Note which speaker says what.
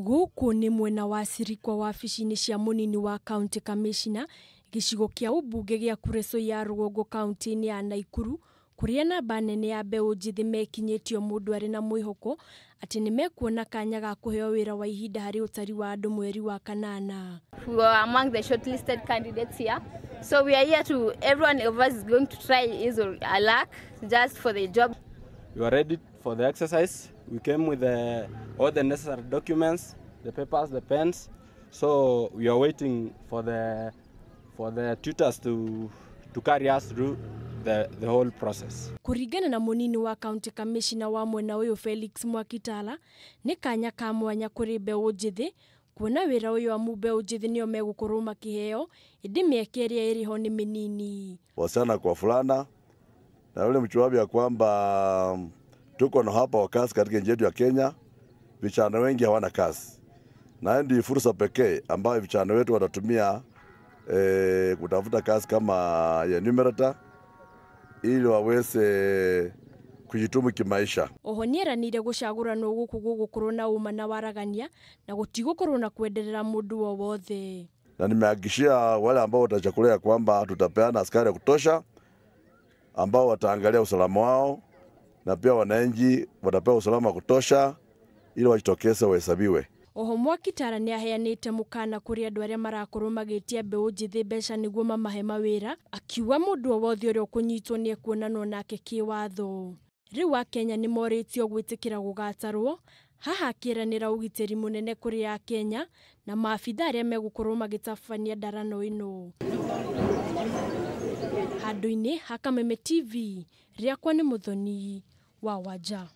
Speaker 1: Gũkũ nĩ mwena wa Sirikwa wabici-inĩ cia mũnini wa county commissioner gĩcigo kĩa ũmbunge gĩa Kuresoi ya rũgongo kaunti-inĩ ya Naikuru kũrĩa namba nene ya mbeũ njĩthĩ mekinyĩtio mũndũ arĩ na mwĩhoko atĩ nĩ mekuona kanya ga kũheo wĩra wa ihinda harĩ ũtari wa andũ mweri wa kanana.
Speaker 2: We were among the shortlisted candidates here. So we are here to, everyone of us is going to try his or her luck just for the job.
Speaker 3: We are ready for the exercise. We came with all the necessary documents, the papers, the pens. So we are waiting for the tutors to carry us through the whole process.
Speaker 1: Kuringana na munini wa county commissioner wa mwena uyu Felix Mwakitala, ni kanya ka mwanya kuri mbeũ njĩthĩ kuona wĩra ũyũ amu mbeũ njĩthĩ nĩo megũkorwo makĩheo ĩndĩ mĩeke ĩrĩa ĩrĩ ho nĩ mĩnini.
Speaker 4: Wasichana kwa fulana na yule mchuabi ya kwamba tuko na hapa wakazi katika nchi yetu ya Kenya, vijana wengi hawana kazi, na ndio fursa pekee ambayo vijana wetu watatumia kutafuta kazi kama ya enumerator ili waweze kujitumu kimaisha.
Speaker 1: Oho nieranire gucaguranwo guku gugukorwo na uma na waragania na gutigukorwo na kwenderera mundu o wothe.
Speaker 4: Na nimehakikishia wale ambao watachaguliwa kwamba tutapeana askari ya kutosha ambao wataangalia usalama wao, na pia wananchi watapewa usalama wa kutosha ili wajitokeze wahesabiwe.
Speaker 1: Oho Mwakitara nĩ aheanĩte mũkana kũrĩ andũ arĩa marakorwo magĩtia mbeũ njĩthĩ mbeca nĩguo mamahe mawĩra, akiuga mũndũ o wothe ũrĩa ũkũnyitwo nĩ ekuonanwo nake kĩwatho. Rĩu Akenya nĩ morĩtio gwĩtĩkĩra gũgatarwo, haha akĩranĩra ũgitĩri mũnene kũrĩ Akenya na maabitha arĩa megũkorwo magĩtabania ndarano ĩno. Handũ-inĩ ha Kameme TV, rĩakwa nĩ Muthoni wa Wanja.